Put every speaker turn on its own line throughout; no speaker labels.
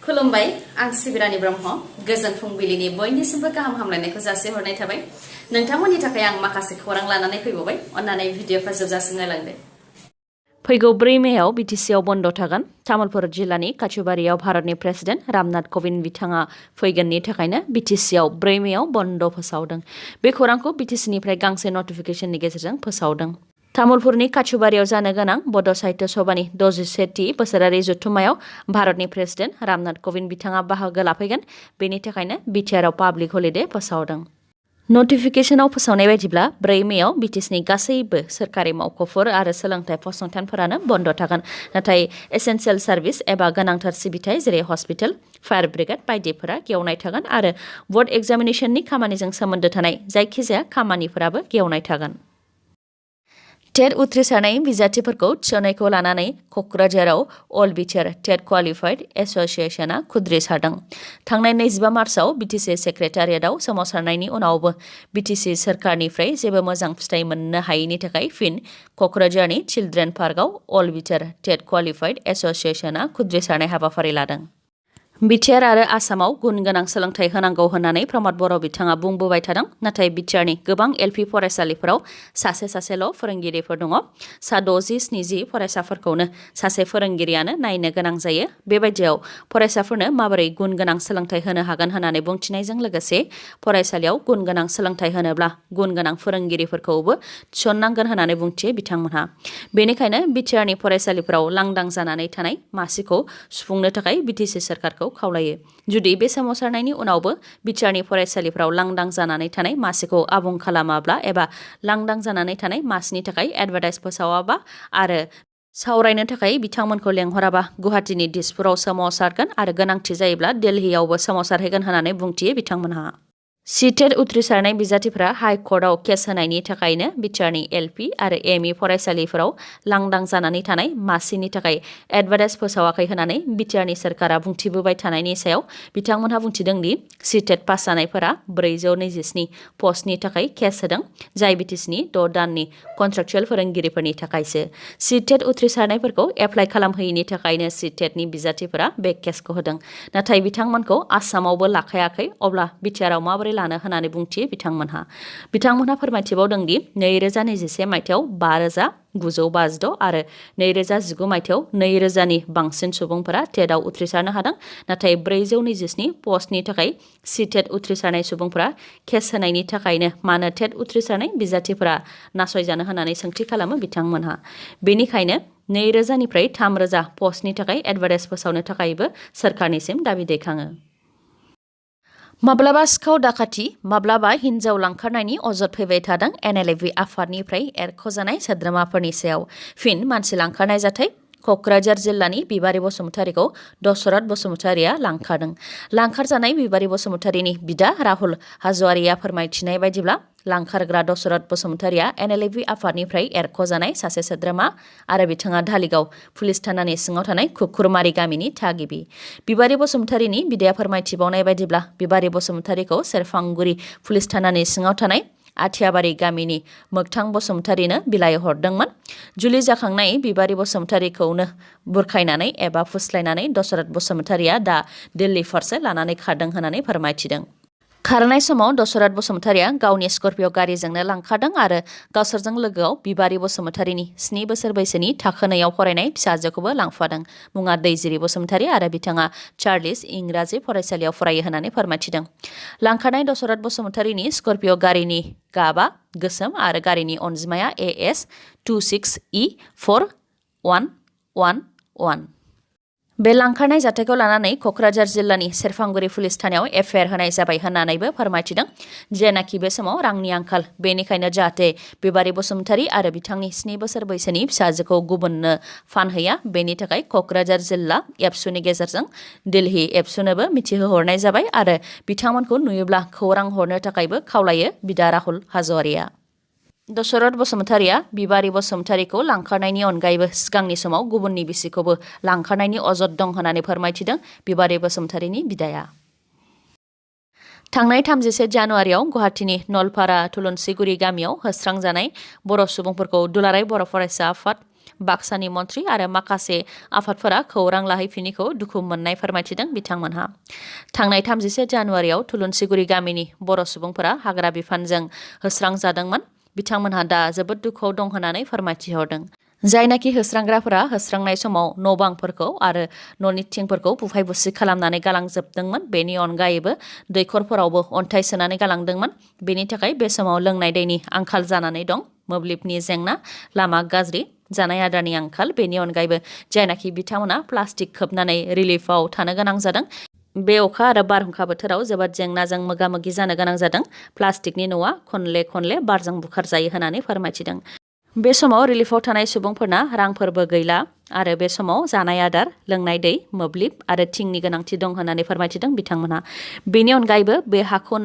खुलुमबाय आं सिबिरानि ब्रह्म गोजोन फुंबिलिनि बयनिसिमबो गाहाम हामलायनायखौ जासिहरनाय थाबाय नोंथांमोननि थाखाय आं माखासे खौरां लानानै फैबावबाय अन्नानै भिडिअखौ जोबजासिम नायलांदो फैगौ 4 मेआव बिटिसिआव बन्द थागोन तामुलपुर जिल्लानि काचुबारियाव भारतनि प्रेसिडेन्ट रामनाथ कविन्द बिथाङा फैगोननि थाखायनो बिटिसिआव 4 मेआव बन्द फोसावदों बे खौरांखौ बिटिसिनिफ्राय गांसे नटिफिकेशननि गेजेरजों फोसावदों तामुलपुरनि काचुबारियाव जानो गोनां बड साहित्य सभानि 61थि बोसोरारि जथुम्मायाव भारतनि प्रेसिडेन्ट रामनाथ कविन्द बिथाङा बाहागो लाफैगोन बेनि थाखायनो बिटिआरआव पाब्लिक हलिडे फोसावदों नटिफिकेशनाव फोसावनाय बायदिब्ला 4 मेआव बिटिसिनि गासैबो सोरखारि मावख'फोर आरो सोलोंथाइ फसंथानफोरानो बन्द थागोन नाथाय एसेन्सियेल सार्भिस एबा गोनांथार सिबिथाइ जेरै हस्पिटाल फायार ब्रिगेड बायदिफोरा गेवनाय थागोन आरो बोर्ड एग्जामिनेशननि खामानिजों सोमोन्दो थानाय जायखिजाया खामानिफोराबो गेवनाय थागोन टेट उथ्रिसारनाय बिजाथिफोरखौ थिसननायखौ लानानै क'क्राझाराव अल बिटिआर टेट क्वालिफाइड एस'सिएशना खुद्रिसारदों थांनाय 25 मार्चआव बिटिसि सेक्रेटारियेटआव सोमावसारनायनि उनावबो बिटिसि सोरखारनिफ्राय जेबो मोजां फिथाइ मोननो हायैनि थाखाय फिन क'क्राझारनि चिल्ड्रेन पार्कआव अल बिटिआर टेट क्वालिफाइड एस'सिएशना खुद्रिसारनाय हाबाफारि लादों बिटिआर आरो आसामाव गुन गोनां सोलोंथाइ होनांगौ होननानै प्रमद बर' बिथाङा बुंबोबाय थादों नाथाय बिटिआरनि गोबां एलपि फरायसालिफोराव सासेल' फोरोंगिरिफोर दङ सा 60-70 फरायसाफोरखौनो सासे फोरोंगिरियानो नायनो गोनां जायो बेबायदियाव फरायसाफोरनो माबोरै गुन गोनां सोलोंथाइ होनो हागोन होननानै बुंथिनायजों लोगोसे फरायसालियाव गुन गोनां सोलोंथाइ होनोब्ला गुन गोनां फोरोंगिरिफोरखौबो थिसननांगोन होननानै बुंथियो बिथांमोनहा बेनिखायनो बिटिआरनि फरायसालिफोराव लांदां जानानै थानाय मासिखौ सुफुंनो थाखाय बिटिसि सोरखारखौ खावलायो जुदि बे सोमावसारनायनि उनावबो बिटिआरनि फरायसालिफोराव लांदां जानानै थानाय मासिखौ आबुं खालामाब्ला एबा लांदां जानानै थानाय मासिनि थाखाय एडभार्टाइज फोसावाबा आरो सावरायनो थाखाय बिथांमोनखौ लेंहराबा गुवाहाटीनि दिसपुराव सोमावसारगोन आरो गोनांथि जायोब्ला दिल्लीयावबो सोमावसारहैगोन होननानै बुंथियो बिथांमोनहा टेट उथ्रिसारनाय बिजाथिफोरा हाइ कर्टआव केस होनायनि थाखायनो बिटिआरनि एलपि आरो एमइ फरायसालिफोराव लांदां जानानै थानाय मासिनि थाखाय एडभार्टाइज फोसावाखै होननानै बिटिआरनि सोरखारा बुंथिबोबाय थानायनि सायाव बिथांमोनहा बुंथिदों दि टेट पास जानायफोरा 427 पस्टनि थाखाय केस होदों जाय बिटिसिनि 6 दाननि कन्ट्राक्चुएल फोरोंगिरिफोरनि थाखायसो टेट उथ्रिसारनायफोरखौ एप्लाइ खालामहोयैनि थाखायनो टेटनि बिजाथिफोरा बे केसखौ होदों नाथाय बिथांमोनखौ आसामावबो लाखायाखै अब्ला बिटिआरआव माबोरै लानो होननानै बुंथियो बिथांमोनहा फोरमायथिबावदों दि 2021 मायथाइयाव 5,956 आरो 2019 मायथाइयाव 2,000नि बांसिन सुबुंफोरा टेटआव उथ्रिसारनो हादों नाथाय 427 पस्टनि थाखाय टेट उथ्रिसारनाय सुबुंफोरा केस होनायनि थाखायनो मानो टेट उथ्रिसारनाय बिजाथिफोरा नासयजानो होननानै सोंथि खालामो बिथांमोनहा बेनिखायनो 2,000निफ्राय 3,000 पस्टनि थाखाय एडभार्टाइज फोसावनो थाखायबो सोरखारनिसिम दाबि दैखाङो माब्लाबा सिखाव दाखाथि माब्लाबा हिन्जाव लांखारनायनि अजद फैबाय थादों NLFB आफादनिफ्राय एरख'जानाय सोद्रोमाफोरनि सायाव फिन मानसि लांखारनाय जाथाय क'क्राझार जिल्लानि बिबारि बसुमतारीखौ दशरथ बसुमतारीया लांखारदों लांखारजानाय बिबारि बसुमतारीनि बिदा राहुल हाज'वारिया फोरमायथिनाय बायदिब्ला लांखारग्रा दशरथ बसुमतारीया NLFB आफादनिफ्राय एरख'जानाय सासे सोद्रोमा आरो बिथाङा धालिगाव पुलिस थानानि सिङाव थानाय खुखुरमारि गामिनि थागिबि बिबारि बसुमतारीनि बिदाया फोरमायथिबावनाय बायदिब्ला बिबारि बसुमतारीखौ सेरफांगुरि पुलिस थानानि सिङाव थानाय आथियाबारि गामिनि मोगथां बसुमतारीनो बिलाइ हरदोंमोन जुलि जाखांनाय बिबारि बसुमतारीखौनो बुरखायनानै एबा फुस्लायनानै दशरथ बसुमतारीया दा दिल्ली फारसे लानानै खारदों होननानै फोरमायथिदों खारनाय समाव दशरथ बसुमतारीया गावनि स्कर्पिय' गारिजोंनो लांखारदों आरो गावसोरजों लोगोआव बिबारि बसुमतारीनि 7 बोसोर बैसोनि थाखो 2आव फरायनाय फिसाजोखौबो लांफादों मुङा दैजिरि बसुमतारी आरो बिथाङा चार्लिस इंराजि फरायसालियाव फरायो होननानै फोरमायथिदों लांखारनाय दशरथ बसुमतारीनि स्कर्पिय' गारिनि गाबा गोसोम आरो गारिनि अनजिमाया AS 26E4111 बे लांखारनाय जाथायखौ लानानै क'क्राझार जिल्लानि सेरफांगुरि पुलिस थानायाव एफआइआर होनाय जाबाय होननानैबो फोरमायथिदों जेनाखि बे समाव रांनि आंखाल बेनिखायनो जाहाथे बिबारि बसुमतारी आरो बिथांनि 7 बोसोर बैसोनि फिसाजोखौ गुबुननो फानहैया बेनि थाखाय क'क्राझार जिल्ला एबसुनि गेजेरजों दिल्ली एबसुनोबो मिथिहोहरनाय जाबाय आरो बिथांमोनखौ नुयोब्ला खौरां हरनो थाखायबो खावलायो बिदा राहुल हाज'वारिया दशरथ बसुमतारीया बिबारि बसुमतारीखौ लांखारनायनि अनगायैबो सिगांनि समाव गुबुननि बिसिखौबो लांखारनायनि अजद दं होननानै फोरमायथिदों बिबारि बसुमतारीनि बिदाया थांनाय 31 जानुवारियाव गुवाहाटीनि नलपारा थुलुनसिगुरि गामियाव होस्रांजानाय बर' सुबुंफोरखौ दुलाराय बर' फरायसा आफाद बाक्सानि मन्त्रि आरो माखासे आफादफोरा खौरां लाहैफिनिखौ दुखु मोननाय फोरमायथिदों बिथांमोनहा। थांनाय 31 जानुवारियाव थुलुनसिगुरि गामिनि बर' सुबुंफोरा हाग्रा बिफानजों होस्रांजादोंमोन। बिथांमोनहा दा जोबोद दुखुआव दं होननानै फोरमायथिहरदों। जायनाखि होस्रांग्राफोरा होस्रांनाय समाव न'-बांफोरखौ आरो न'नि थिंफोरखौ बुफाय बुसि खालामनानै गालांजोबदोंमोन। बेनि अनगायैबो दैखरफोरावबो अन्थाइ सोनानै गालांदोंमोन। बेनि थाखाय बे समाव लोंनाय दैनि आंखाल जानानै दं। मोब्लिबनि जेंना, लामा गाज्रि, जानाय आदारनि आंखाल। बेनि अनगायैबो जायनाखि बिथांमोना प्लास्टिक खोबनानै रिलिफआव थानो गोनां जादों। बे अखा आरो बारहुंखा बोथोराव जोबोद जेंनाजों मोगा-मोगि जानो गोनां जादों। प्लास्टिकनि न'आ खनले बारजों बुखारजायो होननानै फोरमायथिदों। बे समाव रिलिफआव थानाय सुबुंफोरना रांफोरबो गैला आरो बे समाव जानाय आदार, लोंनाय दै, मोब्लिब आरो थिंनि गोनांथि दं होननानै फोरमायथिदों बिथांमोनहा। बेनि अनगायैबो बे हाखौ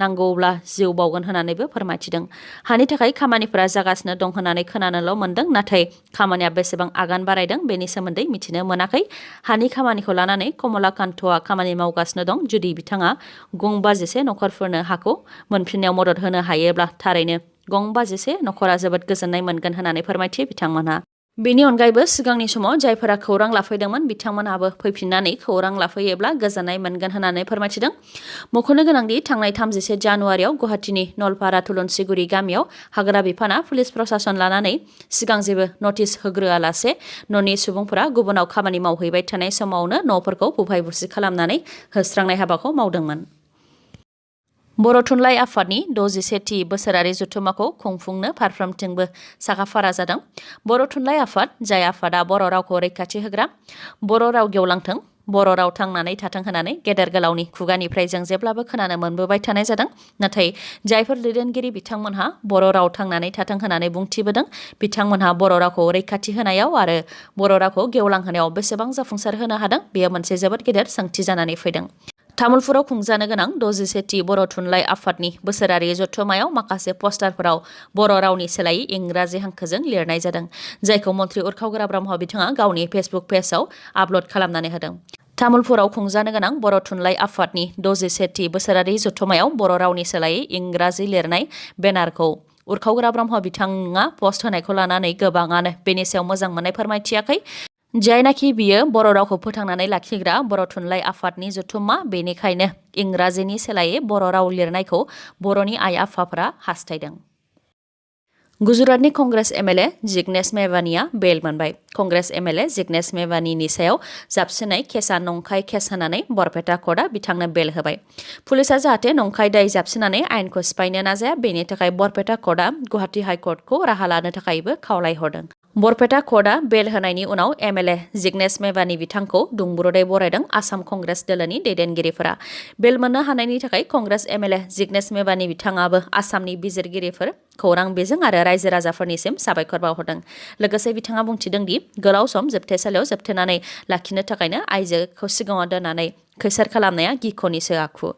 नांगौब्ला जिउ बावगोन होननानैबो फोरमायथिदों। हानि थाखाय खामानिफोरा जागासिनो दं होननानै खोनानोल' मोनदों, नाथाय खामानिया बेसेबां आगान बारायदों बेनि सोमोन्दै मिथिनो मोनाखै। हानि खामानिखौ लानानै कमलाकान्तआ खामानि मावगासिनो दं। जुदि बिथाङा 5 नखरफोरनो हाखौ मोनफिननायाव मदद होनो हायोब्ला थारैनो 5 नखरा जोबोद गोजोननाय मोनगोन होननानै फोरमायथियो बिथांमोनहा। बेनि अनगायैबो सिगांनि समाव जायफोरा खौरां लाफैदोंमोन बिथांमोनहाबो फैफिननानै खौरां लाफैयोब्ला गोजोननाय मोनगोन होननानै फोरमायथिदों। मख'नो गोनांदि थांनाय 31 जानुवारियाव गुवाहाटीनि नलपारा थुलुनसिगुरि गामियाव हाग्रा बिफाना पुलिस प्रशासन लानानै सिगां जेबो नटिस होग्रोआलासे न'नि सुबुंफोरा गुबुनाव खामानि मावहैबाय थानाय समावनो न'फोरखौ बुफाय बुसि खालामनानै होस्रांनाय हाबाखौ मावदोंमोन। बर' थुनलाइ आफादनि 61थि बोसोरारि जथुम्माखौ खुंफुंनो फारफ्रोमथिंबो साखाफारा जादों। बर' थुनलाइ आफाद, जाय आफादा बर' रावखौ रैखाथि होग्रा, बर' राव गेवलांथों, बर' राव थांनानै थाथों होननानै गेदेर गोलावनि खुगानिफ्राय जों जेब्लाबो खोनानो मोनबोबाय थानाय जादों। नाथाय जायफोर दैदेनगिरि बिथांमोनहा बर' राव थांनानै थाथों होननानै बुंथिबोदों, बिथांमोनहा बर' रावखौ रैखाथि होनायाव आरो बर' रावखौ गेवलांहोनायाव बेसेबां जाफुंसार होनो हादों, बेयो मोनसे जोबोद गेदेर सोंथि जानानै फैदों। तामुलपुराव खुंजानो गोनां 61थि बर' थुनलाइ आफादनि बोसोरारि जथुम्मायाव माखासे पस्टारफोराव बर' रावनि सोलायै इंराजि हांखोजों लिरनाय जादों, जायखौ मन्त्रि एरख'ज ब्रह्म बिथाङा गावनि फेसबुक पेजआव आपल'ड खालामनानै होदों। तामुलपुराव खुंजानो गोनां बर' थुनलाइ आफादनि 61थि बोसोरारि जथुम्मायाव बर' रावनि सोलायै इंराजि लिरनाय बेनारखौ एरख'ज ब्रह्म बिथाङा पस्ट होनायखौ लानानै गोबाङानो बेनि सायाव मोजां मोननाय फोरमायथियाखै। जायनाखि बियो बर' रावखौ फोथांनानै लाखिग्रा बर' थुनलाइ आफादनि जथुम्मा, बेनिखायनो इंराजिनि सोलायै बर' राव लिरनायखौ बर'नि आइ आफाफोरा हास्थायदों। गुजरातनि कंग्रेस एमएलए जिग्नेश मेवानीआ बेल मोनबाय। कंग्रेस एमएलए जिग्नेश मेवानीनि सायाव जाबसिननाय केसआ नंखाय केस होनानै बरपेटा कर्टआ बिथांनो बेल होबाय। पुलिसआ जाहाथे नंखाय दाय जाबसिननानै आयेनखौ सिफायनो नाजाया, बेनि थाखाय बरपेटा कर्टआ गुवाहाटी हाइकर्टखौ राहा लानो थाखायबो खावलायहरदों। बरपेटा कर्टआ बेल होनायनि उनाव एमएलए जिग्नेश मेवानी बिथांखौ दुंब्रुदै बरायदों आसाम कंग्रेस दोलोनि दैदेनगिरिफोरा। बेल मोननो हानायनि थाखाय कंग्रेस एमएलए जिग्नेश मेवानी बिथाङाबो आसामनि बिजिरगिरिफोर, खौरां बिजों आरो रायजो राजाफोरनिसिम साबायखर बावहरदों। लोगोसे बिथाङा बुंथिदों दि गोलाव सम जोबथेसालियाव जोबथेनानै लाखिनो थाखायनो आइजोखौ सिगाङाव दोननानै खैसार खालामनाया गिख'निसो आखु।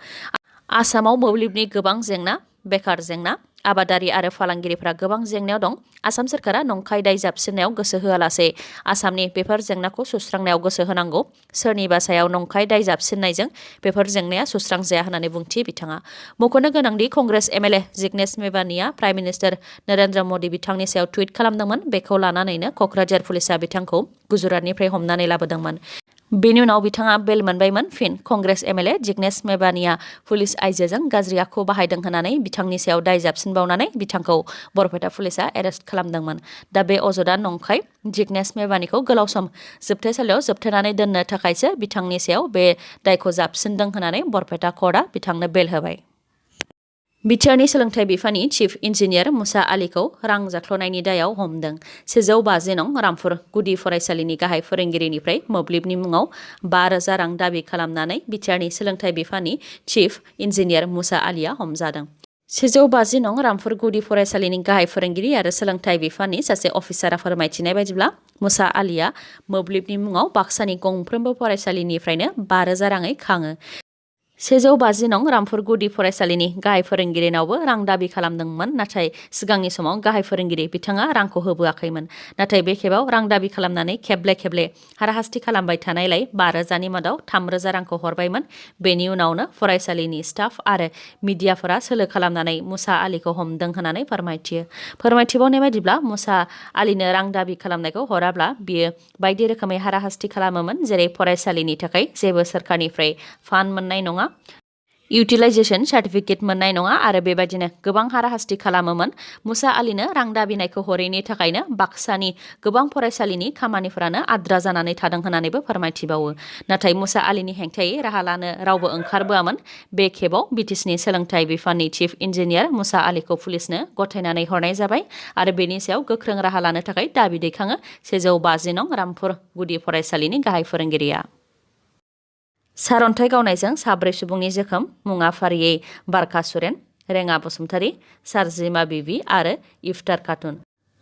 आसामाव मोब्लिबनि गोबां जेंना, बेकार जेंना, आबादारि आरो फालांगिरिफोरा गोबां जेंनायाव दं। आसाम सोरखारा नंखाय दाय जाबसिननायाव गोसो होआलासे आसामनि बेफोर जेंनाखौ सुस्रांनायाव गोसो होनांगौ। सोरनिबा सायाव नंखाय दाय जाबसिननायजों बेफोर जेंनाया सुस्रांजाया होननानै बुंथियो बिथाङा। मख'नो गोनांदि कंग्रेस एमएलए जिग्नेश मेवानीआ प्राइम मिनिस्टार नरेन्द्र मदि बिथांनि सायाव टुइट खालामदोंमोन। बेखौ लानानैनो क'क्राझार पुलिसआ बिथांखौ गुजरातनिफ्राय हमनानै लाबोदोंमोन। बेनि उनाव बिथाङा बेल मोनबायमोन। फिन कंग्रेस एमएलए जिग्नेश मेवानीआ पुलिस आइजोजों गाज्रि आखु बाहायदों होननानै बिथांनि सायाव दाय जाबसिनबावनानै बिथांखौ बरपेटा पुलिसआ एरेस्ट खालामदोंमोन। दा बे अजदआ नंखाय। जिग्नेश मेवानीखौ गोलाव सम जोबथेसालियाव जोबथेनानै दोननो थाखायसो बिथांनि सायाव बे दायखौ जाबसिनदों होननानै बरपेटा कर्टआ बिथांनो बेल होबाय। BTRनि सोलोंथाइ बिफाननि चिफ इन्जिनियार मुसा आलीखौ रां जाख्ल'नायनि दायाव हमदों। 150 नं रामपुर गुदि फरायसालिनि गाहाय फोरोंगिरिनिफ्राय मोब्लिबनि मुङाव 5,000 रां दाबि खालामनानै BTRनि सोलोंथाइ बिफाननि चिफ इन्जिनियार मुसा आलीआ हमजादों। 150 नं रामपुर गुदि फरायसालिनि गाहाय फोरोंगिरि आरो सोलोंथाइ बिफाननि सासे अफिसारा फोरमायथिनाय बायदिब्ला मुसा आलीआ मोब्लिबनि मुङाव बाक्सानि गंफ्रोमबो फरायसालिनिफ्रायनो 5,000 राङै खाङो। 150 नं रामपुर गुदि फरायसालिनि गाहाय फोरोंगिरिनावबो रां दाबि खालामदोंमोन नाथाय सिगांनि समाव गाहाय फोरोंगिरि बिथाङा रांखौ होबोआखैमोन नाथाय बे खेबाव रां दाबि खालामनानै खेबले हाराहास्ति खालामबाय थानायलाय 5,000नि मादाव 3,000 रांखौ हरबायमोन बेनि उनावनो फरायसालिनि स्टाफ आरो मिडियाफोरा सोलो खालामनानै मुसा आलीखौ हमदों होननानै फोरमायथिबावनाय बायदिब्ला मुसा आलीनो रां दाबि खालामनायखौ हराब्ला बियो बायदि रोखोमै हाराहास्ति खालामोमोन जेरै फरायसालिनि थाखाय जेबो सोरखारनिफ्राय फान्ड मोननाय नङा इउटिलाइजेशन सार्टिफिकेट मोननाय नङा आरो बेबायदिनो गोबां हाराहास्ति खालामोमोन मुसा आलीनो रां दाबिनायखौ हरैनि थाखायनो बाक्सानि गोबां फरायसालिनि खामानिफोरानो आद्रा जानानै थादों होननानैबो फोरमायथिबावो नाथाय मुसा आलीनि हेंथायै राहा लानो रावबो ओंखारबोआमोन बे खेबाव बिटिसिनि सोलोंथाइ बिफाननि चिफ इन्जिनियार मुसा आलीखौ पुलिसनो गथायनानै हरनाय जाबाय आरो बेनि सायाव गोख्रों राहा लानो थाखाय दाबि दैखाङो 150 नं रामपुर गुदि फरायसालिनि गाहाय फोरोंगिरिया सारअन्थाइ गावनायजों 4 सुबुंनि जोखोम मुङा फारियै बारखा सुरेन रेङा बसुमतारी सारजिमा बिबि आरो इफ्तार खातुन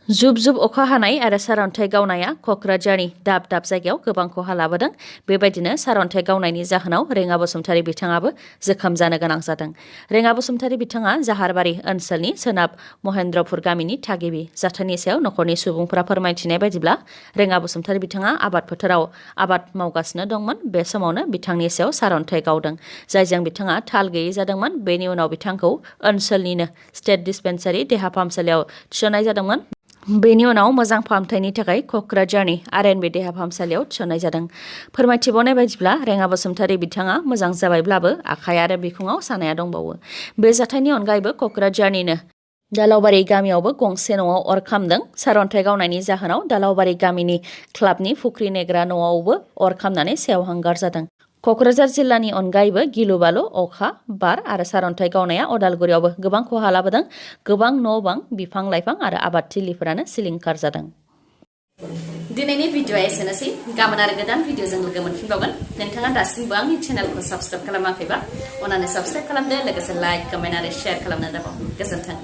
जुब अखा हानाय आरो सारअन्थाइ गावनाया क'क्राझारनि दाब जायगायाव गोबां खहा लाबोदों बेबायदिनो सारअन्थाइ गावनायनि जाहोनाव रेङा बसुमतारी बिथाङाबो जोखोम जानो गोनां जादों रेङा बसुमतारी बिथाङा जाहारबारि ओनसोलनि सोनाब महेन्द्रपुर गामिनि थागिबि जाथायनि सायाव नखरनि सुबुंफोरा फोरमायथिनाय बायदिब्ला रेङा बसुमतारी बिथाङा आबाद फोथाराव आबाद मावगासिनो दंमोन बे समावनो बिथांनि सायाव सारअन्थाइ गावदों जायजों बिथाङा थाल गैयै जादोंमोन बेनि उनाव बिथांखौ ओनसोलनिनो स्टेट डिस्पेन्सारि देहा फाहामसालियाव थिसननाय जादोंमोन बेनि उनाव मोजां फाहामथायनि थाखाय क'क्राझारनि आरएनबि देहा फाहामसालियाव थिसननाय जादों फोरमायथिबावनाय बायदिब्ला रेङा बसुमतारी बिथाङा मोजां जाबायब्लाबो आखाइ आरो बिखुङाव सानाया दंबावो बे जाथायनि अनगायैबो क'क्राझारनिनो दालावबारि गामियावबो गंसे न'आव अर खामदों सारअन्थाइ गावनायनि जाहोनाव दालावबारि गामिनि क्लाबनि फुख्रि नेग्रा न'आवबो अर खामनानै सेवहांगार जादों क'क्राझार जिल्लानि अनगायैबो गिलु बालु अखा बार आरो सारअन्थाइ गावनाया अदालगुरियावबो गोबां खहा लाबोदों गोबां न' बां बिफां लाइफां आरो आबाद थिलिफोरानो सिलिंखार जादों दिनैनि भिडिअ'आ एसेनोसै गाबोन आरो गोदान भिडिअ'जों लोगो मोनफिनबावगोन नोंथाङा दासिमबो आंनि चेनेलखौ साबस्क्राइब खालामाखैबा अन्नानै साबस्क्राइब खालामदो लोगोसे लाइक कमेन्ट आरो शेयार खालामनो दाबाव गोजोन्थों